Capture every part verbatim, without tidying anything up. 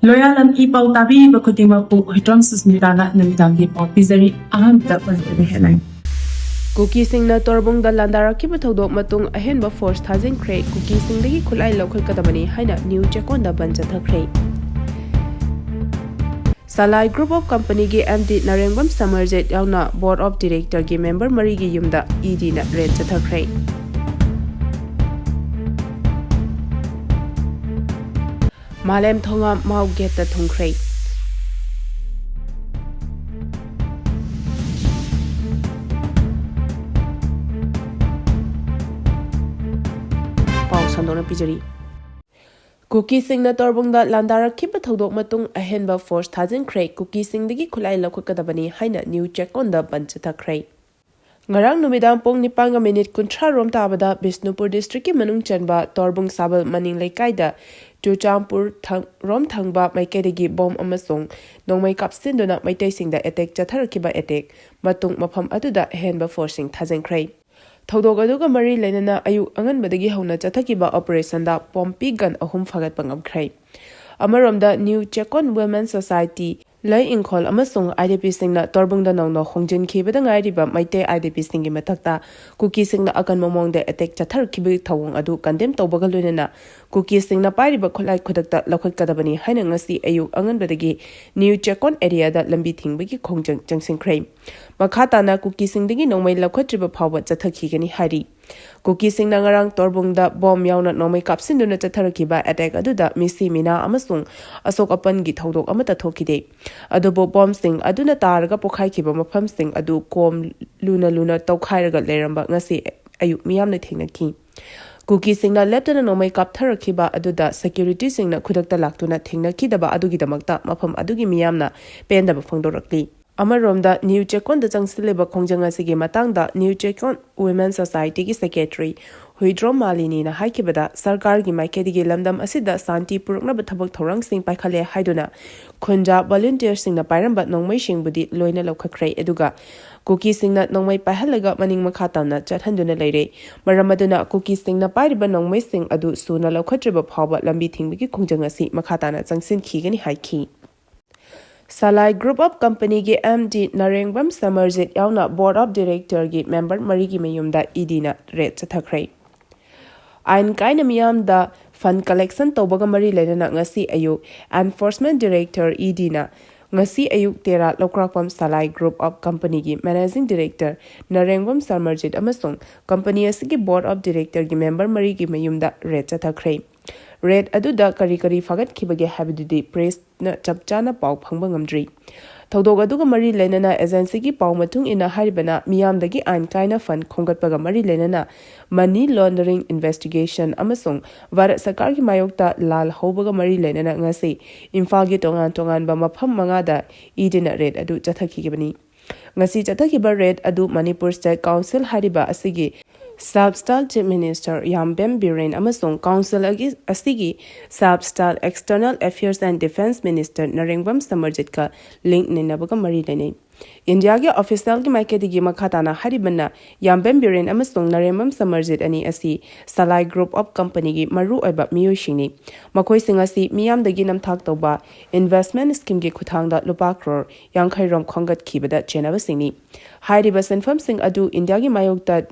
ꯂꯣꯌꯥꯂꯝ E ꯄꯥꯎ ꯇꯥꯕꯤꯔꯤꯕ ꯈꯨꯗꯤꯡꯃꯛꯄꯨ ꯍꯨꯏꯗ꯭ꯔꯣꯝ ꯁꯨꯁꯃꯤꯇꯥꯅ ꯅꯨꯃꯤꯗꯥꯡꯒꯤ ꯄꯥꯎ ꯄꯤꯖꯔꯤ꯫ ꯑꯍꯥꯟꯕꯗ ꯃꯔꯨꯑꯣꯏꯕ headline꯫ ꯀꯨꯀꯤꯁꯤꯡꯅ ꯇꯣꯔꯕꯨꯡꯗ ꯂꯥꯟꯗꯥꯔꯛꯈꯤꯕ ꯊꯧꯗꯣꯛ ꯃꯇꯨꯡ ꯑꯍꯦꯟꯕ force ꯊꯥꯖꯤꯟꯈ꯭ꯔꯦ꯫ ꯀꯨꯀꯤꯁꯤꯡꯗꯒꯤ ꯈꯨꯠꯂꯥꯏ ꯂꯧꯈꯠꯀꯗꯕꯅꯤ ꯍꯥꯏꯅ ꯅ꯭ꯌꯨ ꯆꯦꯛꯀꯣꯟꯗ ꯕꯟ ꯆꯠꯊꯈ꯭ꯔꯦ꯫ ꯁꯂꯥꯏ Group of Companyꯒꯤ MD ꯅꯔꯦꯡꯕꯝ ꯁꯃꯔꯖꯤꯠ ꯌꯥꯎꯅ Board of Directorꯒꯤ member ꯃꯔꯤꯒꯤ ꯌꯨꯝꯗ EDꯅ raid ꯆꯠꯊꯈ꯭ꯔꯦ꯫ ꯃꯥꯂꯦꯝ ꯊꯣꯉꯥꯝ ꯃꯥꯎ gateꯇ ꯊꯨꯡꯈ꯭ꯔꯦ꯫ ꯄꯥꯎ ꯁꯟꯗꯣꯛꯅ ꯄꯤꯖꯔꯤ꯫ ꯀꯨꯀꯤꯁꯤꯡꯅ ꯇꯣꯔꯕꯨꯡꯗ ꯂꯥꯟꯗꯥꯔꯛꯈꯤꯕ ꯊꯧꯗꯣꯛ ꯃꯇꯨꯡ ꯑꯍꯦꯟꯕ force ꯊꯥꯖꯤꯟꯈ꯭ꯔꯦ꯫ ꯀꯨꯀꯤꯁꯤꯡꯗꯒꯤ ꯈꯨꯠꯂꯥꯏ ꯂꯧꯈꯠꯀꯗꯕꯅꯤ ꯍꯥꯏꯅ ꯅ꯭ꯌꯨ ꯆꯦꯛꯀꯣꯟꯗ ꯕꯟ ꯆꯠꯊꯈ꯭ꯔꯦ꯫ ꯉꯔꯥꯡ ꯅꯨꯃꯤꯗꯥꯡ ꯄꯨꯡ ꯅꯤꯄꯥꯟꯒ minute ꯀꯨꯟꯊ꯭ꯔꯥ ꯔꯣꯝ ꯇꯥꯕꯗ ꯕꯤꯁꯅꯨꯄꯨꯔ districtꯀꯤ ꯃꯅꯨꯡ ꯆꯟꯕ ꯇꯣꯔꯕꯨꯡ ꯁꯥꯕꯜ ꯃꯅꯤꯡ ꯂꯩꯀꯥꯏꯗ ꯆꯨꯔꯆꯥꯟꯄꯨꯔ ꯊꯪ-, ꯔꯣꯝ ꯊꯪꯕ ꯃꯥꯏꯀꯩꯗꯒꯤ bomb ꯑꯃꯁꯨꯡ ꯅꯣꯡꯃꯩ ꯀꯥꯞꯁꯤꯟꯗꯨꯅ ꯃꯩꯇꯩꯁꯤꯡꯗ attack ꯆꯠꯊꯔꯛꯈꯤꯕ attack ꯃꯇꯨꯡ ꯃꯐꯝ ꯑꯗꯨꯗ ꯑꯍꯦꯟꯕ forceꯁꯤꯡ ꯊꯥꯖꯤꯟꯈ꯭ꯔꯦ꯫ ꯊꯧꯗꯣꯛ ꯑꯗꯨꯒ ꯃꯔꯤ ꯂꯩꯅꯅ ꯑꯌꯨꯛ ꯑꯉꯟꯕꯗꯒꯤ ꯍꯧꯅ ꯆꯠꯊꯈꯤꯕ operationꯗ ꯄꯣꯝꯄꯤ gun ꯑꯍꯨꯝ ꯐꯥꯒꯠꯄ ꯉꯝꯈ꯭ꯔꯦ꯫ ꯑꯃꯔꯣꯝꯗ, ꯅ꯭ꯌꯨ ꯆꯦꯛꯀꯣꯟ Women Society, ꯂꯩ ꯏꯪꯈꯣꯜ ꯑꯃꯁꯨꯡ IDPꯁꯤꯡꯅ ꯇꯣꯔꯕꯨꯡꯗ ꯅꯧꯅ ꯍꯣꯡꯖꯤꯟꯈꯤꯕꯗ ꯉꯥꯏꯔꯤꯕ ꯃꯩꯇꯩ IDPꯁꯤꯡꯒꯤ ꯃꯊꯛꯇ ꯀꯨꯀꯤꯁꯤꯡꯅ ꯑꯀꯟꯕ ꯃꯑꯣꯡꯗ attack ꯆꯠꯊꯔꯛꯈꯤꯕꯒꯤ ꯊꯧꯑꯣꯡ ꯑꯗꯨ condemn ꯇꯧꯕꯒ ꯂꯣꯏꯅꯅ ꯀꯨꯀꯤꯁꯤꯡꯅ ꯄꯥꯏꯔꯤꯕ ꯈꯨꯠꯂꯥꯏ ꯈꯨꯗꯛꯇ ꯂꯧꯈꯠꯀꯗꯕꯅꯤ ꯍꯥꯏꯅ ꯉꯁꯤ ꯑꯌꯨꯛ ꯑꯉꯟꯕꯗꯒꯤ ꯅ꯭ꯌꯨ ꯆꯦꯛꯀꯣꯟ areaꯗ ꯂꯝꯕꯤ ꯊꯤꯡꯕꯒꯤ ꯈꯣꯡꯖꯪ ꯆꯪꯁꯤꯟꯈ꯭ꯔꯦ꯫ ꯃꯈꯥ ꯇꯥꯅ ꯀꯨꯀꯤꯁꯤꯡꯗꯒꯤ ꯅꯣꯡꯃꯩ ꯂꯧꯈꯠꯇ꯭ꯔꯤꯕ ꯐꯥꯎꯕ ꯆꯠꯊꯈꯤꯒꯅꯤ ꯍꯥꯏꯔꯤ꯫ ꯀꯨꯀꯤꯁꯤꯡꯅ ꯉꯔꯥꯡ ꯇꯣꯔꯕꯨꯡꯗ bomb ꯌꯥꯎꯅ ꯅꯣꯡꯃꯩ ꯀꯥꯞꯁꯤꯟꯗꯨꯅ ꯆꯠꯊꯔꯛꯈꯤꯕ attack ꯑꯗꯨꯗ ꯃꯤꯁꯤ ꯃꯤꯅꯥ ꯑꯃꯁꯨꯡ ꯑꯁꯣꯛ ꯑꯄꯟꯒꯤ ꯊꯧꯗꯣꯛ ꯑꯃꯠꯇ ꯊꯣꯛꯈꯤꯗꯦ꯫ ꯑꯗꯨꯕꯨ bombꯁꯤꯡ ꯑꯗꯨꯅ ꯇꯥꯔꯒ ꯄꯣꯈꯥꯏꯈꯤꯕ ꯃꯐꯝꯁꯤꯡ ꯑꯗꯨ ꯀꯣꯝ ꯂꯨꯅ ꯂꯨꯅ ꯇꯧꯈꯥꯏꯔꯒ ꯂꯩꯔꯝꯕ ꯉꯁꯤ ꯑꯌꯨꯛ ꯃꯤꯌꯥꯝꯅ ꯊꯦꯡꯅꯈꯤ꯫ ꯀꯨꯀꯤꯁꯤꯡꯅ ꯂꯦꯞꯇꯅ ꯅꯣꯡꯃꯩ ꯀꯥꯞꯊꯔꯛꯈꯤꯕ ꯑꯗꯨꯗ securityꯁꯤꯡꯅ ꯈꯨꯗꯛꯇ ꯂꯥꯛꯇꯨꯅ ꯊꯦꯡꯅꯈꯤꯗꯕ ꯑꯗꯨꯒꯤꯗꯃꯛꯇ ꯃꯐꯝ ꯑꯗꯨꯒꯤ ꯃꯤꯌꯥꯝꯅ ꯄꯦꯟꯗꯕ ꯐꯣꯡꯗꯣꯔꯛꯂꯤ꯫ ꯑꯃꯔꯣꯝꯗ, ꯅ꯭ꯌꯨ ꯆꯦꯛꯀꯣꯟꯗ ꯆꯪꯁꯤꯜꯂꯤꯕ ꯈꯣꯡꯖꯪ ꯑꯁꯤꯒꯤ ꯃꯇꯥꯡꯗ ꯅ꯭ꯌꯨ ꯆꯦꯛꯀꯣꯟ Women Societyꯒꯤ secretary ꯍꯨꯏꯗ꯭ꯔꯣꯝ ꯃꯥꯂꯤꯅꯤꯅ ꯍꯥꯏꯈꯤꯕꯗ, ꯁꯔꯀꯥꯔꯒꯤ ꯃꯥꯏꯀꯩꯗꯒꯤ ꯂꯝꯗꯝ ꯑꯁꯤꯗ ꯁꯥꯟꯇꯤ ꯄꯨꯔꯛꯅꯕ ꯊꯕꯛ ꯊꯧꯔꯥꯡꯁꯤꯡ ꯄꯥꯏꯈꯠꯂꯦ ꯍꯥꯏꯗꯨꯅ ꯈꯨꯟꯖꯥ volunteerꯁꯤꯡꯅ ꯄꯥꯏꯔꯝꯕ ꯅꯣꯡꯃꯩꯁꯤꯡꯕꯨꯗꯤ ꯂꯣꯏꯅ ꯂꯧꯈꯠꯈ꯭ꯔꯦ, ꯑꯗꯨꯒ ꯀꯨꯀꯤꯁꯤꯡꯅ ꯅꯣꯡꯃꯩ ꯄꯥꯏꯍꯜꯂꯒ ꯃꯅꯤꯡ ꯃꯈꯥ ꯇꯝꯅ ꯆꯠꯍꯟꯗꯨꯅ ꯂꯩꯔꯦ꯫ ꯃꯔꯝ ꯑꯗꯨꯅ ꯀꯨꯀꯤꯁꯤꯡꯅ ꯄꯥꯏꯔꯤꯕ ꯅꯣꯡꯃꯩꯁꯤꯡ ꯑꯗꯨ ꯁꯨꯅ ꯂꯧꯈꯠꯇ꯭ꯔꯤꯕ ꯐꯥꯎꯕ ꯂꯝꯕꯤ ꯊꯤꯡꯕꯒꯤ ꯈꯣꯡꯖꯪ ꯑꯁꯤ ꯃꯈꯥ ꯇꯥꯅ ꯆꯪꯁꯤꯟꯈꯤꯒꯅꯤ ꯍꯥꯏꯈꯤ꯫ ꯁꯂꯥꯏ Group of Companyꯒꯤ MD ꯅꯔꯦꯡꯕꯝ ꯁꯃꯔꯖꯤꯠ ꯌꯥꯎꯅ Board of Directorꯒꯤ member ꯃꯔꯤꯒꯤ ꯃꯌꯨꯝꯗ EDꯅ raid ꯆꯠꯊꯈ꯭ꯔꯦ꯫ ꯑꯥꯏꯟ ꯀꯥꯏꯅ ꯃꯤꯌꯥꯝꯗ fund collection ꯇꯧꯕꯒ ꯃꯔꯤ ꯂꯩꯅꯅ ꯉꯁꯤ ꯑꯌꯨꯛ Enforcement Director EDꯅ ꯉꯁꯤ ꯑꯌꯨꯛ ꯇꯦꯔꯥ ꯂꯧꯀ꯭ꯔꯥꯛꯄꯝ ꯁꯂꯥꯏ Group of Companyꯒꯤ Managing Director ꯅꯔꯦꯡꯕꯝ ꯁꯃꯔꯖꯤꯠ ꯑꯃꯁꯨꯡ company ꯑꯁꯤꯒꯤ Board of Directorꯒꯤ member ꯃꯔꯤꯒꯤ ꯃꯌꯨꯝꯗ raid ꯆꯠꯊꯈ꯭ꯔꯦ꯫ Raid ꯑꯗꯨꯗ ꯀꯔꯤ ꯀꯔꯤ ꯐꯥꯒꯠꯈꯤꯕꯒꯦ ꯍꯥꯏꯕꯗꯨꯗꯤ pressꯅ ꯆꯞ ꯆꯥꯅ ꯄꯥꯎ ꯐꯪꯕ ꯉꯝꯗ꯭ꯔꯤ꯫ ꯊꯧꯗꯣꯛ ꯑꯗꯨꯒ ꯃꯔꯤ ꯂꯩꯅꯅ agencyꯒꯤ ꯄꯥꯎ ꯃꯇꯨꯡ ꯏꯟꯅ ꯍꯥꯏꯔꯤꯕꯅ ꯃꯤꯌꯥꯝꯗꯒꯤ ꯑꯥꯏꯟ ꯀꯥꯏꯅ fund ꯈꯣꯝꯒꯠꯄꯒ ꯃꯔꯤ ꯂꯩꯅꯅ money laundering investigation ꯑꯃꯁꯨꯡ ꯚꯥꯔꯠ ꯁꯔꯀꯥꯔꯒꯤ ꯃꯥꯌꯣꯛꯇ ꯂꯥꯜ ꯍꯧꯕꯒ ꯃꯔꯤ ꯂꯩꯅꯅ ꯉꯁꯤ ꯏꯝꯐꯥꯜꯒꯤ ꯇꯣꯉꯥꯟ ꯇꯣꯉꯥꯟꯕ ꯃꯐꯝ ꯃꯉꯥꯗ EDꯅ raid ꯑꯗꯨ ꯆꯠꯊꯈꯤꯕꯅꯤ꯫ ꯉꯁꯤ ꯆꯠꯊꯈꯤꯕ raid ꯑꯗꯨ ꯃꯅꯤꯄꯨꯔ State Council ꯍꯥꯏꯔꯤꯕ ꯑꯁꯤꯒꯤ Sub Style Chief Minister ꯌꯥꯝꯕꯦꯝ Biren ꯑꯃꯁꯨꯡ council ꯑꯒꯤ, ꯑꯁꯤꯒꯤ Sub Style External Affairs and Defence Minister ꯅꯔꯦꯡꯕꯝ ꯁꯃꯔꯖꯤꯠꯀ link ꯂꯩꯅꯕꯒ ꯃꯔꯤ ꯂꯩꯅꯩ꯫ ꯏꯟꯗꯤꯌꯥꯒꯤ officialꯒꯤ ꯃꯥꯏꯀꯩꯗꯒꯤ ꯃꯈꯥ ꯇꯥꯅ ꯍꯥꯏꯔꯤꯕꯅ ꯌꯥꯝꯕꯦꯝ ꯕꯤꯔꯦꯟ ꯑꯃꯁꯨꯡ ꯅꯔꯦꯡꯕꯝ ꯁꯃꯔꯖꯤꯠ ꯑꯅꯤ ꯑꯁꯤ ꯁꯂꯥꯏ Group of Companyꯒꯤ ꯃꯔꯨꯑꯣꯏꯕ ꯃꯤꯑꯣꯏꯁꯤꯡꯅꯤ꯫ ꯃꯈꯣꯏꯁꯤꯡ ꯑꯁꯤ ꯃꯤꯌꯥꯝꯗꯒꯤ ꯅꯝꯊꯥꯛ ꯇꯧꯕ investment schemeꯒꯤ ꯈꯨꯠꯊꯥꯡꯗ ꯂꯨꯄꯥ ꯀ꯭ꯔꯣꯔ ꯌꯥꯡꯈꯩ ꯔꯣꯝ ꯈꯣꯝꯒꯠꯈꯤꯕꯗ ꯆꯦꯟꯅꯕꯁꯤꯡꯅꯤ꯫ ꯍꯥꯏꯔꯤꯕ ꯁꯦꯟꯐꯝꯁꯤꯡ ꯑꯗꯨ ꯏꯟꯗꯤꯌꯥꯒꯤ ꯃꯥꯌꯣꯛꯇ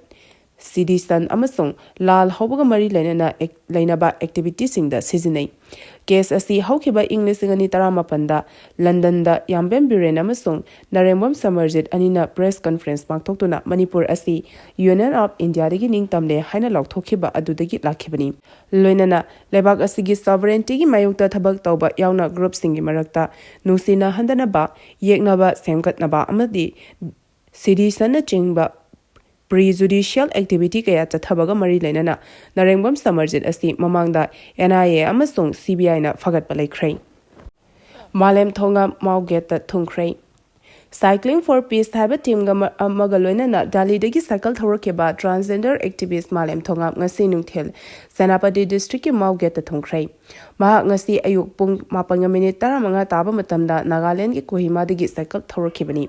sedition ꯑꯃꯁꯨꯡ ꯂꯥꯜ ꯍꯧꯕꯒ ꯃꯔꯤ ꯂꯩꯅꯅ ꯑꯦꯛ-, ꯂꯩꯅꯕ activityꯁꯤꯡꯗ ꯁꯤꯖꯤꯟꯅꯩ꯫ Case ꯑꯁꯤ ꯍꯧꯈꯤꯕ ꯏꯪ ꯂꯤꯁꯤꯡ ꯑꯅꯤ ꯇꯔꯥꯃꯥꯄꯟꯗ ꯂꯟꯗꯟꯗ ꯌꯥꯝꯕꯦꯝ ꯕꯤꯔꯦꯟ ꯑꯃꯁꯨꯡ ꯅꯔꯦꯡꯕꯝ ꯁꯃꯔꯖꯤꯠ ꯑꯅꯤꯅ press conference ꯄꯥꯡꯊꯣꯛꯇꯨꯅ ꯃꯅꯤꯄꯨꯔ ꯑꯁꯤ Union of Indiaꯗꯒꯤ ꯅꯤꯡꯇꯝꯂꯦ ꯍꯥꯏꯅ ꯂꯥꯎꯊꯣꯛꯈꯤꯕ ꯑꯗꯨꯗꯒꯤ ꯂꯥꯛꯈꯤꯕꯅꯤ꯫ ꯂꯣꯏꯅꯅ ꯂꯩꯕꯥꯛ ꯑꯁꯤꯒꯤ sovereigntyꯒꯤ ꯃꯥꯌꯣꯛꯇ ꯊꯕꯛ ꯇꯧꯕ ꯌꯥꯎꯅ groupꯁꯤꯡꯒꯤ ꯃꯔꯛꯇ ꯅꯨꯡꯁꯤꯅꯍꯟꯗꯅꯕ, ꯌꯦꯛꯅꯕ ꯁꯦꯝꯒꯠꯅꯕ ꯑꯃꯗꯤ seditionnꯆꯤꯡꯕ prejudicial activity ꯀꯌꯥ ꯆꯠꯊꯕꯒ ꯃꯔꯤ ꯂꯩꯅꯅ ꯅꯔꯦꯡꯕꯝ ꯁꯃꯔꯖꯤꯠ ꯑꯁꯤ ꯃꯃꯥꯡꯗ NIA ꯑꯃꯁꯨꯡ CBIꯅ ꯐꯒꯠꯄ ꯂꯩꯈ꯭ꯔꯦ꯫ ꯃꯥꯂꯦꯝ ꯊꯣꯉꯥꯝ ꯃꯥꯎ gateꯇ ꯊꯨꯡꯈ꯭ꯔꯦ꯫ Cycling for Peace ꯍꯥꯏꯕ teamꯒ ꯃ-, ꯑꯃꯒ ꯂꯣꯏꯅꯅ ꯗꯦꯜꯂꯤꯗꯒꯤ cycle ꯊꯧꯔꯛꯈꯤꯕ transgender activist ꯃꯥꯂꯦꯝ ꯊꯣꯉꯥꯝ ꯉꯁꯤ ꯅꯨꯡꯊꯤꯜ ꯁꯦꯅꯥꯄꯇꯤ districtꯀꯤ ꯃꯥꯎ gateꯇ ꯊꯨꯡꯈ꯭ꯔꯦ꯫ ꯃꯍꯥꯛ ꯉꯁꯤ ꯑꯌꯨꯛ ꯄꯨꯡ ꯃꯥꯄꯟꯒ minute ꯇꯔꯥꯃꯉꯥ ꯇꯥꯕ ꯃꯇꯝꯗ ꯅꯥꯒꯥꯂꯦꯟꯗꯒꯤ ꯀꯣꯍꯤꯃꯥꯗꯒꯤ cycle ꯊꯧꯔꯛꯈꯤꯕꯅꯤ꯫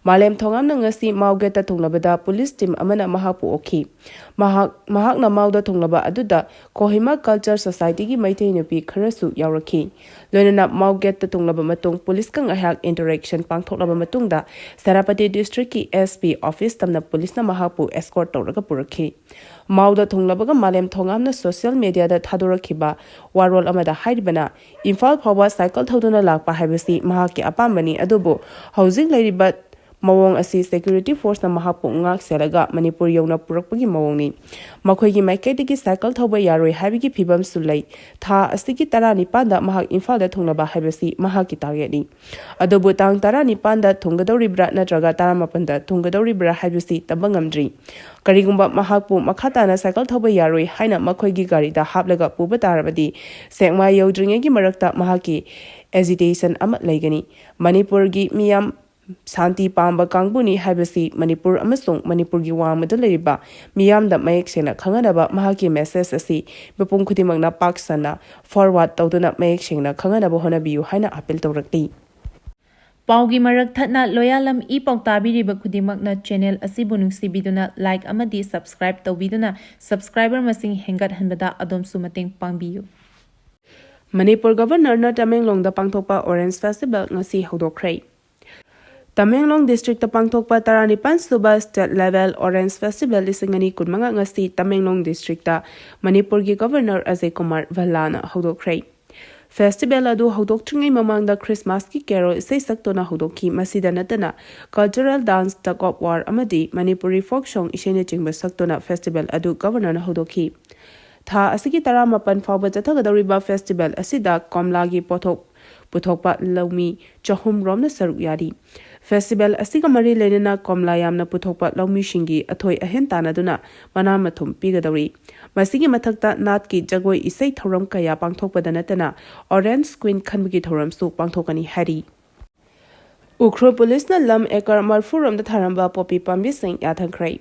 ꯃꯥꯂꯦꯝ ꯊꯣꯉꯥꯝꯅ ꯉꯁꯤ ꯃꯥꯎ ꯒꯦꯠꯇ ꯊꯨꯡꯂꯕꯗ ꯄꯨꯂꯤꯁ ꯇꯤꯝ ꯑꯃꯅ ꯃꯍꯥꯛꯄꯨ ꯑꯣꯛꯈꯤ꯫ ꯃꯍꯥꯛ, ꯃꯍꯥꯛꯅ ꯃꯥꯎꯗ ꯊꯨꯡꯂꯕ ꯑꯗꯨꯗ ꯀꯣꯍꯤꯃꯥ ꯀꯜꯆꯔ ꯁꯣꯁꯥꯏꯇꯤꯒꯤ ꯃꯩꯇꯩ ꯅꯨꯄꯤ ꯈꯔꯁꯨ ꯌꯥꯎꯔꯛꯈꯤ꯫ ꯂꯣꯏꯅꯅ ꯃꯥꯎ ꯒꯦꯠꯇ ꯊꯨꯡꯂꯕ ꯃꯇꯨꯡ ꯄꯨꯂꯤꯁꯀ ꯉꯥꯏꯍꯥꯛ ꯏꯟꯇꯔꯦꯛꯁꯟ ꯄꯥꯡꯊꯣꯛꯂꯕ ꯃꯇꯨꯡꯗ ꯁꯦꯅꯥꯄꯇꯤ ꯗꯤꯁꯇ꯭ꯔꯤꯛꯀꯤ SP office ꯇꯝꯅ ꯄꯨꯂꯤꯁꯅ ꯃꯍꯥꯛꯄꯨ escort ꯇꯧꯔꯒ ꯄꯨꯔꯛꯈꯤ꯫ ꯃꯥꯎꯗ ꯊꯨꯡꯂꯕꯒ ꯃꯥꯂꯦꯝ ꯊꯣꯉꯥꯝꯅ social mediaꯗ ꯊꯥꯗꯣꯔꯛꯈꯤꯕ ꯋꯥꯔꯣꯜ ꯑꯃꯗ ꯍꯥꯏꯔꯤꯕꯅ, ꯏꯝꯐꯥꯜ ꯐꯥꯎꯕ ꯁꯥꯏꯀꯜ ꯊꯧꯗꯨꯅ ꯂꯥꯛꯄ ꯍꯥꯏꯕꯁꯤ ꯃꯍꯥꯛꯀꯤ ꯑꯄꯥꯝꯕꯅꯤ, ꯑꯗꯨꯕꯨ ꯍꯧꯖꯤꯛ ꯂꯩꯔꯤꯕ ꯃꯑꯣꯡ ꯑꯁꯤ security forceꯅ ꯃꯍꯥꯛꯄꯨ ꯉꯥꯛ ꯁꯦꯜꯂꯒ ꯃꯅꯤꯄꯨꯔ ꯌꯧꯅ ꯄꯨꯔꯛꯄꯒꯤ ꯃꯑꯣꯡꯅꯤ꯫ ꯃꯈꯣꯏꯒꯤ ꯃꯥꯏꯀꯩꯗꯒꯤ ꯁꯥꯏꯀꯜ ꯊꯧꯕ ꯌꯥꯔꯣꯏ ꯍꯥꯏꯕꯒꯤ ꯐꯤꯕꯝꯁꯨ ꯂꯩ꯫ ꯊꯥ ꯑꯁꯤꯒꯤ ꯇꯔꯥꯅꯤꯄꯥꯟꯗ ꯃꯍꯥꯛ ꯏꯝꯐꯥꯜꯗ ꯊꯨꯡꯂꯕ ꯍꯥꯏꯕꯁꯤ ꯃꯍꯥꯛꯀꯤ targetꯅꯤ꯫ ꯑꯗꯨꯕꯨ ꯇꯥꯡ ꯇꯔꯥꯅꯤꯄꯥꯟꯗ ꯊꯨꯡꯒꯗꯧꯔꯤꯕ꯭ꯔꯥ ꯅꯠꯇ꯭ꯔꯒ ꯇꯔꯥꯃꯥꯄꯟꯗ ꯊꯨꯡꯒꯗꯧꯔꯤꯕ꯭ꯔꯥ ꯍꯥꯏꯕꯁꯤ ꯇꯝꯕ ꯉꯝꯗ꯭ꯔꯤ꯫ ꯀꯔꯤꯒꯨꯝꯕ ꯃꯍꯥꯛꯄꯨ ꯃꯈꯥ ꯇꯥꯅ ꯁꯥꯏꯀꯜ ꯊꯧꯕ ꯌꯥꯔꯣꯏ ꯍꯥꯏꯅ ꯃꯈꯣꯏꯒꯤ ꯒꯥꯔꯤꯗ ꯍꯥꯞꯂꯒ ꯄꯨꯕ ꯇꯥꯔꯕꯗꯤ ꯁꯦꯛꯃꯥꯏ ꯌꯧꯗ꯭ꯔꯤꯉꯩꯒꯤ ꯃꯔꯛꯇ ꯃꯍꯥꯛꯀꯤ agitation ꯑꯃ ꯂꯩꯒꯅꯤ꯫ ꯃꯅꯤꯄꯨꯔꯒꯤ ꯃꯤꯌꯥꯝ ꯁꯥꯟꯇꯤ ꯄꯥꯝꯕ ꯀꯥꯡꯕꯨꯅꯤ ꯍꯥꯏꯕꯁꯤ ꯃꯅꯤꯄꯨꯔ ꯑꯃꯁꯨꯡ ꯃꯅꯤꯄꯨꯔꯒꯤ ꯋꯥꯡꯃꯗ ꯂꯩꯔꯤꯕ ꯃꯤꯌꯥꯝꯗ ꯃꯌꯦꯛ ꯁꯦꯡꯅ ꯈꯪꯍꯟꯅꯕ ꯃꯍꯥꯛꯀꯤ message ꯑꯁꯤ ꯃꯤꯄꯨꯝ ꯈꯨꯗꯤꯡꯃꯛꯅ ꯄꯥꯛ ꯁꯟꯅ forward ꯇꯧꯗꯨꯅ ꯃꯌꯦꯛ ꯁꯦꯡꯅ ꯈꯪꯍꯟꯅꯕ ꯍꯣꯠꯅꯕꯤꯌꯨ ꯍꯥꯏꯅ appeal ꯇꯧꯔꯛꯂꯤ꯫ ꯄꯥꯎꯒꯤ ꯃꯔꯛ ꯊꯠꯅ ꯂꯣꯌꯥꯂꯝ ꯏ ꯄꯥꯎ ꯇꯥꯕꯤꯔꯤꯕ ꯈꯨꯗꯤꯡꯃꯛꯅ channel ꯑꯁꯤꯕꯨ ꯅꯨꯡꯁꯤꯕꯤꯗꯨꯅ like ꯑꯃꯗꯤ subscribe ꯇꯧꯕꯤꯗꯨꯅ subscriber ꯃꯁꯤꯡ ꯍꯦꯟꯒꯠꯍꯟꯕꯗ ꯑꯗꯣꯝꯁꯨ ꯃꯇꯦꯡ ꯄꯥꯡꯕꯤꯌꯨ꯫ ꯃꯅꯤꯄꯨꯔ Governorꯅ ꯇꯃꯦꯡꯂꯣꯡꯗ ꯄꯥꯡꯊꯣꯛꯄ Orange Festival ꯉꯁꯤ ꯍꯧꯗꯣꯛꯈ꯭ꯔꯦ꯫ ꯇꯃꯦꯡꯂꯣꯡ districtꯇ ꯄꯥꯡꯊꯣꯛꯄ ꯇꯔꯥꯅꯤꯄꯥꯟ ꯁꯨꯕ State Level Orange Festival ꯂꯤꯁꯤꯡ ꯑꯅꯤ ꯀꯨꯟꯃꯉꯥ ꯉꯁꯤ ꯇꯃꯦꯡꯂꯣꯡ districtꯇ ꯃꯅꯤꯄꯨꯔꯒꯤ Governor ꯑꯖꯌ ꯀꯨꯃꯥꯔ ꯚꯜꯂꯥꯅ ꯍꯧꯗꯣꯛꯈ꯭ꯔꯦ꯫ Festival ꯑꯗꯨ ꯍꯧꯗꯣꯛꯇ꯭ꯔꯤꯉꯩ ꯃꯃꯥꯡꯗ Christmasꯀꯤ carol ꯏꯁꯩ ꯁꯛꯇꯨꯅ ꯍꯧꯗꯣꯛꯈꯤ꯫ ꯃꯁꯤꯗ ꯅꯠꯇꯅ cultural dance, tug of war ꯑꯃꯗꯤ Manipuri folk song ꯏꯁꯩꯅꯆꯤꯡꯕ ꯁꯛꯇꯨꯅ festival ꯑꯗꯨ Governorꯅ ꯍꯧꯗꯣꯛꯈꯤ꯫ ꯊꯥ ꯑꯁꯤꯒꯤ ꯇꯔꯥꯃꯥꯄꯟ ꯐꯥꯎꯕ ꯆꯠꯊꯒꯗꯧꯔꯤꯕ festival ꯑꯁꯤꯗ ꯀꯣꯝꯂꯥꯒꯤ ꯄꯣꯠꯊꯣꯛ ꯄꯨꯊꯣꯛꯄ ꯂꯧꯃꯤ ꯆꯍꯨꯝ ꯔꯣꯝꯅ ꯁꯔꯨꯛ ꯌꯥꯔꯤ꯫ Festival ꯑꯁꯤꯒ ꯃꯔꯤ ꯂꯩꯅꯅ ꯀꯣꯝꯂꯥ ꯌꯥꯝꯅ ꯄꯨꯊꯣꯛꯄ ꯂꯧꯃꯤꯁꯤꯡꯒꯤ ꯑꯊꯣꯏ ꯑꯍꯦꯟ ꯇꯥꯟꯅꯗꯨꯅ ꯃꯅꯥ ꯃꯊꯨꯝ ꯄꯤꯒꯗꯧꯔꯤ꯫ ꯃꯁꯤꯒꯤ ꯃꯊꯛꯇ ꯅꯥꯠꯀꯤ ꯖꯒꯣꯏ ꯏꯁꯩ ꯊꯧꯔꯝ ꯀꯌꯥ ꯄꯥꯡꯊꯣꯛꯄꯗ ꯅꯠꯇꯅ Orange Queen ꯈꯟꯕꯒꯤ ꯊꯧꯔꯝꯁꯨ ꯄꯥꯡꯊꯣꯛꯀꯅꯤ ꯍꯥꯏꯔꯤ꯫ ꯎꯈ꯭ꯔꯨꯜ ꯄꯨꯂꯤꯁꯅ ꯂꯝ acre ꯃꯔꯐꯨ ꯔꯣꯝꯗ ꯊꯥꯔꯝꯕ ꯄꯣꯄꯤ ꯄꯥꯝꯕꯤꯁꯤꯡ ꯌꯥꯊꯪꯈ꯭ꯔꯦ꯫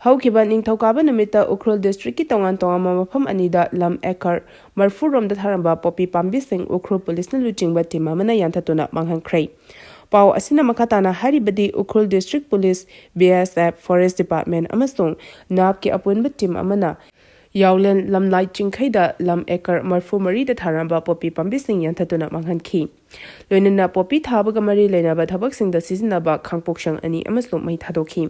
ꯍꯧꯈꯤꯕ ꯅꯤꯡꯊꯧꯀꯥꯕ ꯅꯨꯃꯤꯠꯇ ꯎꯈ꯭ꯔꯨꯜ districtꯀꯤ ꯇꯣꯉꯥꯟ ꯇꯣꯉꯥꯟꯕ ꯃꯐꯝ ꯑꯅꯤꯗ ꯂꯝ acre ꯃꯔꯐꯨ ꯔꯣꯝꯗ ꯊꯥꯔꯝꯕ ꯄꯣꯄꯤ ꯄꯥꯝꯕꯤꯁꯤꯡ ꯎꯈ꯭ꯔꯨꯜ ꯄꯨꯂꯤꯁꯅ ꯂꯨꯆꯤꯡꯕ team ꯑꯃꯅ ꯌꯥꯟꯊꯠꯇꯨꯅ ꯃꯥꯡꯍꯟꯈ꯭ꯔꯦ꯫ ꯄꯥꯎ ꯑꯁꯤꯅ ꯃꯈꯥ ꯇꯥꯅ ꯍꯥꯏꯔꯤꯕꯗꯤ, Ukhrul District Police, B S F, Forest Department ꯑꯃꯁꯨꯡ ꯅꯥꯞꯀꯤ ꯑꯄꯨꯟꯕ team ꯑꯃꯅ ꯌꯥꯎꯂꯦꯟ ꯂꯝꯂꯥꯏ ꯆꯤꯡꯈꯩꯗ ꯂꯝ acre ꯃꯔꯤꯐꯨ ꯃꯔꯤꯗ ꯊꯥꯔꯝꯕ ꯄꯣꯄꯤ ꯄꯥꯝꯕꯤꯁꯤꯡ ꯌꯥꯟꯊꯠꯇꯨꯅ ꯃꯥꯡꯍꯟꯈꯤ꯫ ꯂꯣꯏꯅꯅ ꯄꯣꯄꯤ ꯊꯥꯕꯒ ꯃꯔꯤ ꯂꯩꯅꯕ ꯊꯕꯛꯁꯤꯡꯗ ꯁꯤꯖꯤꯟꯅꯕ ꯈꯥꯡꯄꯣꯛꯁꯪ ꯑꯅꯤ ꯑꯃꯁꯨ ꯃꯩ ꯊꯥꯗꯣꯛꯈꯤ꯫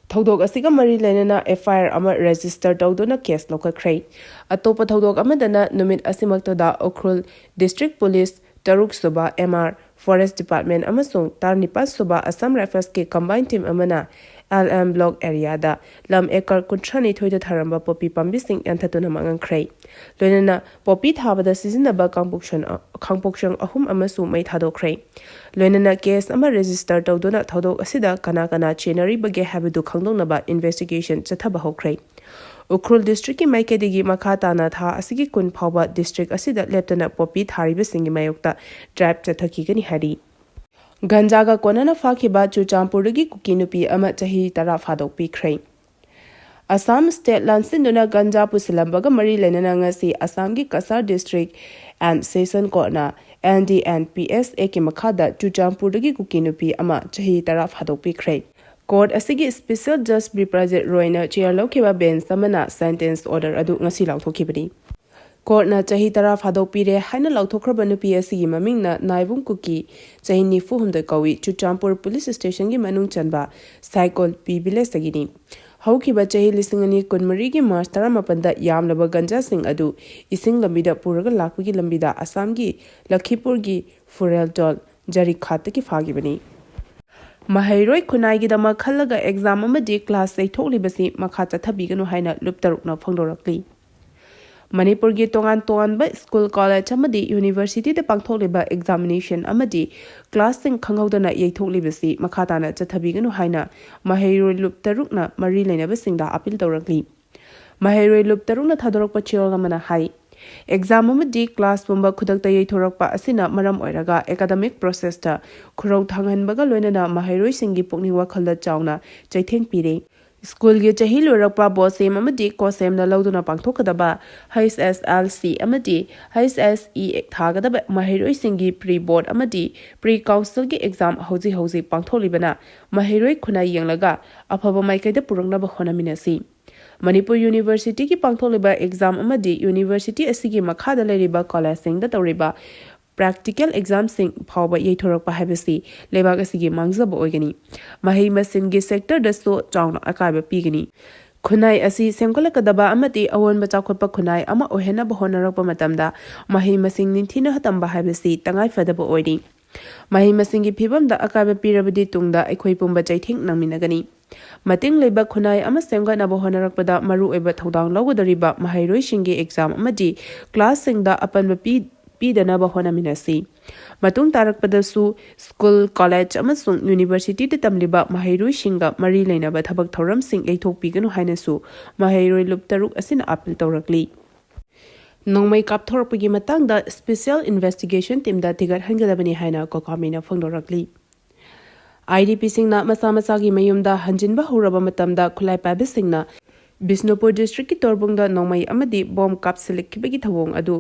ꯊꯧꯗꯣꯛ ꯑꯁꯤꯒ ꯃꯔꯤ ꯂꯩꯅꯅ F I R ꯑꯃ register ꯇꯧꯗꯨꯅ case ꯂꯧꯈꯠꯈ꯭ꯔꯦ꯫ ꯑꯇꯣꯞꯄ ꯊꯧꯗꯣꯛ ꯑꯃꯗꯅ ꯅꯨꯃꯤꯠ ꯑꯁꯤꯃꯛꯇꯗ ꯎꯈ꯭ꯔꯨꯜ District Police ꯇꯔꯨꯛ ꯁꯨꯕ M R, Forest Department ꯑꯃꯁꯨꯡ ꯇꯔꯥꯅꯤꯄꯥꯜ ꯁꯨꯕ Assam Riflesꯀꯤ combined team ꯑꯃꯅ L M Block areaꯗ ꯂꯝ acre ꯀꯨꯟꯊ꯭ꯔꯥ ꯅꯤꯊꯣꯏꯗ ꯊꯥꯔꯝꯕ ꯄꯣꯄꯤ ꯄꯥꯝꯕꯤꯁꯤꯡ ꯌꯥꯟꯊꯠꯇꯨꯅ ꯃꯥꯡꯍꯟꯈ꯭ꯔꯦ꯫ ꯂꯣꯏꯅꯅ ꯄꯣꯄꯤ ꯊꯥꯕꯗ ꯁꯤꯖꯤꯟꯅꯕ ꯈꯥꯡꯄꯣꯛꯁꯟ-, ꯈꯥꯡꯄꯣꯛꯁꯪ ꯑꯍꯨꯝ ꯑꯃꯁꯨ ꯃꯩ ꯊꯥꯗꯣꯛꯈ꯭ꯔꯦ꯫ ꯂꯣꯏꯅꯅ case ꯑꯃ register ꯇꯧꯗꯨꯅ ꯊꯧꯗꯣꯛ ꯑꯁꯤꯗ ꯀꯅꯥ ꯀꯅꯥ ꯆꯦꯟꯅꯔꯤꯕꯒꯦ ꯍꯥꯏꯕꯗꯨ ꯈꯪꯗꯣꯛꯅꯕ investigation ꯆꯠꯊꯕ ꯍꯧꯈ꯭ꯔꯦ꯫ ꯎꯈ꯭ꯔꯨꯜ districtꯀꯤ ꯃꯥꯏꯀꯩꯗꯒꯤ ꯃꯈꯥ ꯇꯥꯅ ꯊꯥ ꯑꯁꯤꯒꯤ ꯀꯨꯟ ꯐꯥꯎꯕ district ꯑꯁꯤꯗ ꯂꯦꯞꯇꯅ ꯄꯣꯄꯤ ꯊꯥꯔꯤꯕꯁꯤꯡꯒꯤ ꯃꯥꯌꯣꯛꯇ drive ꯆꯠꯊꯈꯤꯒꯅꯤ ꯍꯥꯏꯔꯤ꯫ ꯒꯟꯖꯥꯒ ꯀꯣꯟꯅꯅ ꯐꯥꯈꯤꯕ ꯆꯨꯔꯆꯥꯟꯄꯨꯔꯗꯒꯤ ꯀꯨꯀꯤ ꯅꯨꯄꯤ ꯑꯃ ꯆꯍꯤ ꯇꯔꯥ ꯐꯥꯗꯣꯛꯄꯤꯈ꯭ꯔꯦ꯫ ꯑꯁꯥꯝ state ꯂꯥꯟꯁꯤꯟꯗꯨꯅ ꯒꯟꯖꯥ ꯄꯨꯁꯤꯜꯂꯝꯕꯒ ꯃꯔꯤ ꯂꯩꯅꯅ ꯉꯁꯤ ꯑꯁꯥꯝꯒꯤ Cachar district and session courtꯅ N D N P S Actꯀꯤ ꯃꯈꯥꯗ ꯆꯨꯔꯆꯥꯟꯄꯨꯔꯗꯒꯤ ꯀꯨꯀꯤ ꯅꯨꯄꯤ ꯑꯃ ꯆꯍꯤ ꯇꯔꯥ ꯐꯥꯗꯣꯛꯄꯤꯈ꯭ꯔꯦ꯫ Court ꯑꯁꯤꯒꯤ special judge ꯕꯤꯄ꯭ꯔꯖꯤꯠ ꯔꯣꯏꯅ chair ꯂꯧꯈꯤꯕ bench ꯑꯃꯅ sentence order ꯑꯗꯨ ꯉꯁꯤ ꯂꯥꯎꯊꯣꯛꯈꯤꯕꯅꯤ꯫ Courtꯅ ꯆꯍꯤ ꯇꯔꯥ ꯐꯥꯗꯣꯛꯄꯤꯔꯦ ꯍꯥꯏꯅ ꯂꯥꯎꯊꯣꯛꯈ꯭ꯔꯕ ꯅꯨꯄꯤ ꯑꯁꯤꯒꯤ ꯃꯃꯤꯡꯅ ꯅꯥꯏꯕꯨꯡ ꯀꯨꯀꯤ, ꯆꯍꯤ ꯅꯤꯐꯨ ꯍꯨꯝꯗꯣꯏ ꯀꯧꯏ, ꯆꯨꯔꯆꯥꯟꯄꯨꯔ police stationꯒꯤ ꯃꯅꯨꯡ ꯆꯟꯕ ꯁꯥꯏꯀꯣꯜ P villageꯇꯒꯤꯅꯤ꯫ ꯍꯧꯈꯤꯕ ꯆꯍꯤ ꯂꯤꯁꯤꯡ ꯑꯅꯤ ꯀꯨꯟꯃꯔꯤꯒꯤ March ꯇꯔꯥꯃꯥꯄꯟꯗ ꯌꯥꯝꯂꯕ ꯒꯟꯖꯥꯁꯤꯡ ꯑꯗꯨ ꯏꯁꯤꯡ ꯂꯝꯕꯤꯗ ꯄꯨꯔꯒ ꯂꯥꯛꯄꯒꯤ ꯂꯝꯕꯤꯗ ꯑꯁꯥꯝꯒꯤ ꯂꯈꯤꯄꯨꯔꯒꯤ ꯐꯨꯔꯦꯜꯇꯣꯜ ꯖꯔꯤꯈꯥꯠꯇꯒꯤ ꯐꯥꯈꯤꯕꯅꯤ꯫ ꯃꯍꯩꯔꯣꯏ ꯈꯨꯟꯅꯥꯏꯒꯤꯗꯃꯛ ꯈꯜꯂꯒ exam ꯑꯃꯗꯤ class ꯌꯩꯊꯣꯛꯂꯤꯕꯁꯤ ꯃꯈꯥ ꯆꯠꯊꯕꯤꯒꯅꯨ ꯍꯥꯏꯅ ꯂꯨꯞ ꯇꯔꯨꯛꯅ ꯐꯣꯡꯗꯣꯔꯛꯂꯤ꯫ ꯃꯅꯤꯄꯨꯔꯒꯤ ꯇꯣꯉꯥꯟ ꯇꯣꯉꯥꯟꯕ school, college ꯑꯃꯗꯤ universityꯗ ꯄꯥꯡꯊꯣꯛꯂꯤꯕ examination ꯑꯃꯗꯤ classꯁꯤꯡ ꯈꯪꯍꯧꯗꯅ ꯌꯩꯊꯣꯛꯂꯤꯕꯁꯤ ꯃꯈꯥ ꯇꯥꯅ ꯆꯠꯊꯕꯤꯒꯅꯨ ꯍꯥꯏꯅ ꯃꯍꯩꯔꯣꯏ ꯂꯨꯞ ꯇꯔꯨꯛꯅ ꯃꯔꯤ ꯂꯩꯅꯕꯁꯤꯡꯗ appeal ꯇꯧꯔꯛꯂꯤ꯫ ꯃꯍꯩꯔꯣꯏ ꯂꯨꯞ ꯇꯔꯨꯛꯅ ꯊꯥꯗꯣꯔꯛꯄ ꯆꯦꯔꯣꯜ ꯑꯃꯅ ꯍꯥꯏ, exam ꯑꯃꯗꯤ class ꯄꯨꯝꯕ ꯈꯨꯗꯛꯇ ꯌꯩꯊꯣꯔꯛꯄ ꯑꯁꯤꯅ ꯃꯔꯝ ꯑꯣꯏꯔꯒ academic processꯇ ꯈꯨꯔꯧ ꯊꯥꯡꯍꯟꯕꯒ ꯂꯣꯏꯅꯅ ꯃꯍꯩꯔꯣꯏꯁꯤꯡꯒꯤ ꯄꯨꯛꯅꯤꯡ ꯋꯥꯈꯜꯗ ꯆꯥꯎꯅ ꯆꯩꯊꯦꯡ ꯄꯤꯔꯦ꯫ ꯁ꯭ꯀꯨꯜꯒꯤ ꯆꯍꯤ ꯂꯣꯏꯔꯛꯄ ꯕꯣꯁꯦꯝ ꯑꯃꯗꯤ ꯀꯣꯁꯦꯝꯅ ꯂꯧꯗꯨꯅ ꯄꯥꯡꯊꯣꯛꯀꯗꯕ ꯍꯩꯆ ꯑꯦꯁ ꯑꯦꯜ ꯁꯤ ꯑꯃꯗꯤ ꯍꯩꯆ ꯑꯦꯁ ꯏ ꯊꯥꯒꯗꯕ ꯃꯍꯩꯔꯣꯏꯁꯤꯡꯒꯤ ꯄ꯭ꯔꯤ ꯕꯣꯔꯗ ꯑꯃꯗꯤ ꯄ꯭ꯔꯤ ꯀꯥꯎꯟꯁꯤꯜꯒꯤ ꯑꯦꯛꯖꯥꯝ ꯍꯧꯖꯤꯛ ꯍꯧꯖꯤꯛ ꯄꯥꯡꯊꯣꯛꯂꯤꯕꯅ ꯃꯍꯩꯔꯣꯏ ꯈꯨꯟꯅꯥꯏ ꯌꯦꯡꯂꯒ ꯑꯐꯕ ꯃꯥꯏꯀꯩꯗ ꯄꯨꯔꯛꯅꯕ ꯍꯣꯠꯅꯃꯤꯟꯅꯁꯤ꯫ ꯃꯅꯤꯄꯨꯔ ꯌꯨꯅꯤꯚꯔꯁꯤꯇꯤꯒꯤ ꯄꯥꯡꯊꯣꯛꯂꯤꯕ ꯑꯦꯛꯖꯥꯝ ꯑꯃꯗꯤ ꯌꯨꯅꯤꯚꯔꯁꯤꯇꯤ ꯑꯁꯤꯒꯤ ꯃꯈꯥꯗ ꯂꯩꯔꯤꯕ ꯀꯣꯂꯦꯖꯁꯤꯡꯗ ꯇꯧꯔꯤꯕ ꯄ꯭ꯔꯦꯛꯇꯤꯀꯦꯜ ꯑꯦꯛꯖꯥꯝꯁꯤꯡ ꯐꯥꯎꯕ ꯌꯩꯊꯣꯔꯛꯄ ꯍꯥꯏꯕꯁꯤ ꯂꯩꯕꯥꯛ ꯑꯁꯤꯒꯤ ꯃꯥꯡꯖꯕ ꯑꯣꯏꯒꯅꯤ꯫ ꯃꯍꯩ ꯃꯁꯤꯡꯒꯤ ꯁꯦꯛꯇꯔꯗꯁꯨ ꯆꯥꯎꯅ ꯑꯀꯥꯏꯕ ꯄꯤꯒꯅꯤ꯫ ꯈꯨꯟꯅꯥꯏ ꯑꯁꯤ ꯁꯦꯝꯒꯠꯂꯛꯀꯗꯕ ꯑꯃꯗꯤ ꯑꯑꯣꯟꯕ ꯆꯥꯎꯈꯠꯄ ꯈꯨꯟꯅꯥꯏ ꯑꯃ ꯑꯣꯏꯍꯟꯅꯕ ꯍꯣꯠꯅꯔꯛꯄ ꯃꯇꯝꯗ ꯃꯍꯩ ꯃꯁꯤꯡ ꯅꯤꯡꯊꯤꯅ ꯇꯝꯕ ꯍꯥꯏꯕꯁꯤ ꯇꯉꯥꯏ ꯐꯗꯕ ꯑꯣꯏꯔꯤ꯫ ꯃꯍꯩ ꯃꯁꯤꯡꯒꯤ ꯐꯤꯕꯝꯗ ꯑꯀꯥꯏꯕ ꯄꯤꯔꯕꯗꯤ ꯇꯨꯡꯗ ꯑꯩꯈꯣꯏ ꯄꯨꯝꯕ ꯆꯩꯊꯦꯡ ꯅꯪꯃꯤꯟꯅꯒꯅꯤ꯫ ꯃꯇꯤꯡ ꯂꯩꯕ ꯈꯨꯟꯅꯥꯏ ꯑꯃ ꯁꯦꯝꯒꯠꯅꯕ ꯍꯣꯠꯅꯔꯛꯄꯗ ꯃꯔꯨꯑꯣꯏꯕ ꯊꯧꯗꯥꯡ ꯂꯧꯒꯗꯧꯔꯤꯕ ꯃꯍꯩꯔꯣꯏꯁꯤꯡꯒꯤ ꯑꯦꯛꯖꯥꯝ ꯑꯃꯗꯤ ꯀ꯭ꯂꯥꯁꯁꯤꯡꯗ ꯑꯄꯟꯕ ꯄꯤ-, ꯄꯤꯗꯅꯕ ꯍꯣꯠꯅꯃꯤꯟꯅꯁꯤ꯫ ꯃꯇꯨꯡ ꯇꯥꯔꯛꯄꯗꯁꯨ ꯁ꯭ꯀꯨꯜ, ꯀꯣꯂꯦꯖ ꯑꯃꯁꯨꯡ ꯌꯨꯅꯤꯚꯔꯁꯤꯇꯤꯗ ꯇꯝꯂꯤꯕ ꯃꯍꯩꯔꯣꯏꯁꯤꯡꯒ ꯃꯔꯤ ꯂꯩꯅꯕ ꯊꯕꯛ ꯊꯧꯔꯝꯁꯤꯡ ꯌꯩꯊꯣꯛꯄꯤꯒꯅꯨ ꯍꯥꯏꯅꯁꯨ ꯃꯍꯩꯔꯣꯏ ꯂꯨꯞ ꯇꯔꯨꯛ ꯑꯁꯤꯅ ꯑꯥꯄꯤꯜ ꯇꯧꯔꯛꯂꯤ꯫ ꯅꯣꯡꯃꯩ ꯀꯥꯞꯊꯣꯔꯛꯄꯒꯤ ꯃꯇꯥꯡꯗ ꯁ꯭ꯄꯦꯁꯤꯌꯦꯜ ꯏꯟꯚꯦꯁꯇꯤꯒꯦꯁꯟ ꯇꯤꯝꯗ ꯊꯤꯒꯠꯍꯟꯒꯗꯕꯅꯤ ꯍꯥꯏꯅ ꯀꯣꯀꯥꯃꯤꯅ ꯐꯣꯡꯗꯣꯔꯛꯂꯤ꯫ ꯑꯥꯏ ꯗꯤ ꯄꯤꯁꯤꯡꯅ ꯃꯁꯥ ꯃꯁꯥꯒꯤ ꯃꯌꯨꯝꯗ ꯍꯟꯖꯤꯟꯕ ꯍꯧꯔꯕ ꯃꯇꯝꯗ ꯈꯨꯠꯂꯥꯏ ꯄꯥꯏꯕꯁꯤꯡꯅ ꯕꯤꯁꯅꯨꯄꯨꯔ ꯗꯤꯁꯇ꯭ꯔꯤꯛꯀꯤ ꯇꯣꯔꯕꯨꯡꯗ ꯅꯣꯡꯃꯩ ꯑꯃꯗꯤ ꯕꯣꯝ ꯀꯥꯞꯁꯤꯜꯂꯛꯈꯤꯕꯒꯤ ꯊꯧꯑꯣꯡ ꯑꯗꯨ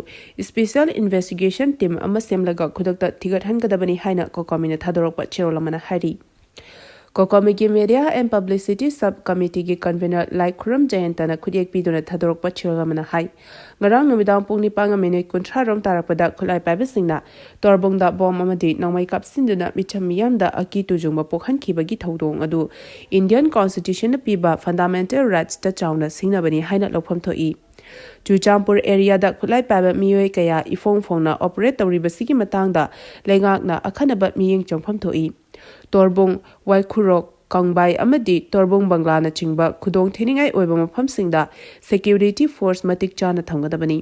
ꯁ꯭ꯄꯦꯁꯤꯌꯦꯜ ꯏꯟꯚꯦꯁꯇꯤꯒꯦꯁꯟ ꯇꯤꯝ ꯑꯃ ꯁꯦꯝꯂꯒ ꯈꯨꯗꯛꯇ ꯊꯤꯒꯠꯍꯟꯒꯗꯕꯅꯤ ꯍꯥꯏꯅ ꯀꯣꯀꯥꯃꯤꯅ ꯊꯥꯗꯣꯔꯛꯄ ꯆꯦꯔꯣꯜ ꯑꯃꯅ ꯍꯥꯏꯔꯤ꯫ ꯀꯣꯀꯥꯃꯤꯒꯤ ꯃꯦꯗꯤꯌꯥ ꯑꯦꯟ ꯄꯕ꯭ꯂꯤꯁꯤꯇꯤ ꯁꯕ ꯀꯃꯤꯇꯤꯒꯤ ꯀꯟꯚꯦꯅꯔ ꯂꯥꯏꯈꯨꯔꯝ ꯖꯌꯟꯇꯅ ꯈꯨꯠꯌꯦꯛ ꯄꯤꯗꯨꯅ ꯊꯥꯗꯣꯔꯛꯄ ꯆꯦꯔꯣꯜ ꯑꯃꯅ ꯍꯥꯏ, ꯉꯔꯥꯡ ꯅꯨꯃꯤꯗꯥꯡ ꯄꯨꯡ ꯅꯤꯄꯥꯟꯒ ꯃꯤꯅꯤꯠ ꯀꯨꯟꯊ꯭ꯔꯥ ꯔꯣꯝ ꯇꯥꯔꯛꯄꯗ ꯈꯨꯠꯂꯥꯏ ꯄꯥꯏꯕꯁꯤꯡꯅ ꯇꯣꯔꯕꯨꯡꯗ ꯕꯣꯝ ꯑꯃꯗꯤ ꯅꯣꯡꯃꯩ ꯀꯥꯞꯁꯤꯟꯗꯨꯅ ꯃꯤꯆꯝ ꯃꯤꯌꯥꯝꯗ ꯑꯀꯤ ꯇꯨꯖꯨꯡꯕ ꯄꯣꯛꯍꯟꯈꯤꯕꯒꯤ ꯊꯧꯗꯣꯡ ꯑꯗꯨ ꯏꯟꯗꯤꯌꯟ ꯀꯣꯟꯁꯇꯤꯇ꯭ꯌꯨꯁꯟꯅ ꯄꯤꯕ ꯐꯟꯗꯥꯃꯦꯟꯇꯦꯜ ꯔꯥꯏꯠꯁꯇ ꯆꯥꯎꯅ ꯁꯤꯡꯅꯕꯅꯤ ꯍꯥꯏꯅ ꯂꯧꯐꯝ ꯊꯣꯛꯏ꯫ ꯆꯨꯔꯆꯥꯟꯄꯨꯔ ꯑꯦꯔꯤꯌꯥꯗ ꯈꯨꯠꯂꯥꯏ ꯄꯥꯏꯕ ꯃꯤꯑꯣꯏ ꯀꯌꯥ ꯏꯐꯣꯡ ꯐꯣꯡꯅ ꯑꯣꯄꯔꯦꯠ ꯇꯧꯔꯤꯕꯁꯤꯒꯤ ꯃꯇꯥꯡꯗ ꯂꯩꯉꯥꯛꯅ ꯑꯈꯟꯅꯕ ꯃꯤꯠꯌꯦꯡ ꯆꯪꯐꯝ ꯊꯣꯛꯏ꯫ ꯇꯣꯔꯕꯨꯡ, ꯋꯥꯏꯈꯨꯔꯣꯛ, ꯀꯪꯕꯥꯏ ꯑꯃꯗꯤ ꯇꯣꯔꯕꯨꯡ ꯕꯪꯒ꯭ꯂꯥꯅꯆꯤꯡꯕ ꯈꯨꯗꯣꯡ ꯊꯤꯅꯤꯡꯉꯥꯏ ꯑꯣꯏꯕ ꯃꯐꯝꯁꯤꯡꯗ ꯁꯦꯀ꯭ꯌꯨꯔꯤꯇꯤ ꯐꯣꯔꯁ ꯃꯇꯤꯛ ꯆꯥꯅ ꯊꯝꯒꯗꯕꯅꯤ꯫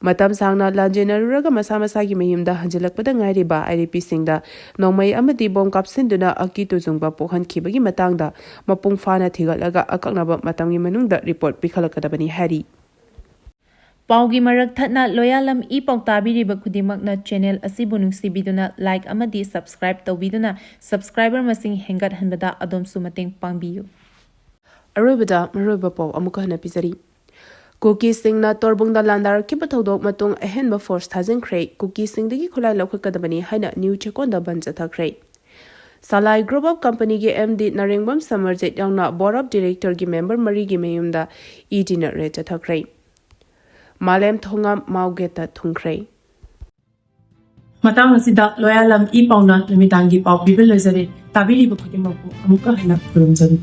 ꯃꯇꯝ ꯁꯥꯡꯅ ꯂꯥꯟꯖꯦꯟꯅꯔꯨꯔꯒ ꯃꯁꯥ ꯃꯁꯥꯒꯤ ꯃꯌꯨꯝꯗ ꯍꯟꯖꯤꯜꯂꯛꯄꯗ ꯉꯥꯏꯔꯤꯕ ꯑꯥꯏ ꯗꯤ ꯄꯤꯁꯤꯡꯗ ꯅꯣꯡꯃꯩ ꯑꯃꯗꯤ ꯕꯣꯝ ꯀꯥꯞꯁꯤꯟꯗꯨꯅ ꯑꯀꯤ ꯇꯨꯖꯨꯡꯕ ꯄꯣꯛꯍꯟꯈꯤꯕꯒꯤ ꯃꯇꯥꯡꯗ ꯃꯄꯨꯡ ꯐꯥꯅ ꯊꯤꯒꯠꯂꯒ ꯑꯀꯛꯅꯕ ꯃꯇꯝꯒꯤ ꯃꯅꯨꯡꯗ ꯔꯤꯄꯣꯔꯠ ꯄꯤꯈꯠꯂꯛꯀꯗꯕꯅꯤ ꯍꯥꯏꯔꯤ꯫ ꯄꯥꯎꯒꯤ ꯃꯔꯛ ꯊꯠꯅ ꯂꯣꯌꯥꯂꯝ ꯏ ꯄꯥꯎ ꯇꯥꯕꯤꯔꯤꯕ ꯈꯨꯗꯤꯡꯃꯛꯅ ꯆꯦꯅꯦꯜ ꯑꯁꯤꯕꯨ ꯅꯨꯡꯁꯤꯕꯤꯗꯨꯅ ꯂꯥꯏꯛ ꯑꯃꯗꯤ ꯁꯕꯁꯀ꯭ꯔꯥꯏꯕ ꯇꯧꯕꯤꯗꯨꯅ ꯁꯕꯁꯀ꯭ꯔꯥꯏꯕꯔ ꯃꯁꯤꯡ ꯍꯦꯟꯒꯠꯍꯟꯕꯗ ꯑꯗꯣꯝꯁꯨ ꯃꯇꯦꯡ ꯄꯥꯡꯕꯤꯌꯨ꯫ ꯑꯔꯣꯏꯕꯗ ꯃꯔꯨꯑꯣꯏꯕ ꯄꯥꯎ ꯑꯃꯨꯛꯀ ꯍꯟꯅ ꯄꯤꯖꯔꯤ꯫ ꯀꯨꯀꯤꯁꯤꯡꯅ ꯇꯣꯔꯕꯨꯡꯗ ꯂꯥꯟꯗꯥꯔꯛꯈꯤꯕ ꯊꯧꯗꯣꯛ ꯃꯇꯨꯡ ꯑꯍꯦꯟꯕ ꯐꯣꯔꯁ ꯊꯥꯖꯤꯟꯈ꯭ꯔꯦ꯫ ꯀꯨꯀꯤꯁꯤꯡꯗꯒꯤ ꯈꯨꯠꯂꯥꯏ ꯂꯧꯈꯠꯀꯗꯕꯅꯤ ꯍꯥꯏꯅ ꯅ꯭ꯌꯨ ꯆꯦꯀꯣꯟꯗ ꯕꯟ ꯆꯠꯊꯈ꯭ꯔꯦ꯫ ꯁꯂꯥꯏ ꯒ꯭ꯔꯨꯞ ꯑꯣꯐ ꯀꯝꯄꯅꯤꯒꯤ ꯑꯦꯝ ꯗꯤ ꯅꯔꯦꯡꯕꯝ ꯁꯃꯔꯖꯤꯠ ꯌꯥꯎꯅ ꯕꯣꯔꯗ ꯑꯣꯐ ꯗꯤꯔꯦꯛꯇꯔꯒꯤ ꯃꯦꯝꯕꯔ ꯃꯔꯤꯒꯤ ꯃꯌꯨꯝꯗ ꯏ ꯗꯤꯅ ꯔꯦꯗ ꯆꯠꯊꯈ꯭ꯔꯦ꯫ ꯃꯥꯂꯦꯝ ꯊꯣꯉꯥꯝ ꯃꯥꯎꯒꯦꯠꯇ ꯊꯨꯡꯈ꯭ꯔꯦ꯫ ꯃꯇꯥꯡ ꯑꯁꯤꯗ ꯂꯣꯌꯥꯂꯝ ꯏ ꯄꯥꯎꯅ ꯅꯨꯃꯤꯗꯥꯡꯒꯤ ꯄꯥꯎ ꯄꯤꯕ ꯂꯣꯏꯖꯔꯦ꯫ ꯇꯥꯕꯤꯔꯤꯕ ꯈꯨꯗꯤꯡꯃꯛꯄꯨ ꯑꯃꯨꯛꯀ ꯍꯟꯅ ꯈꯨꯔꯨꯝꯖꯔꯤ꯫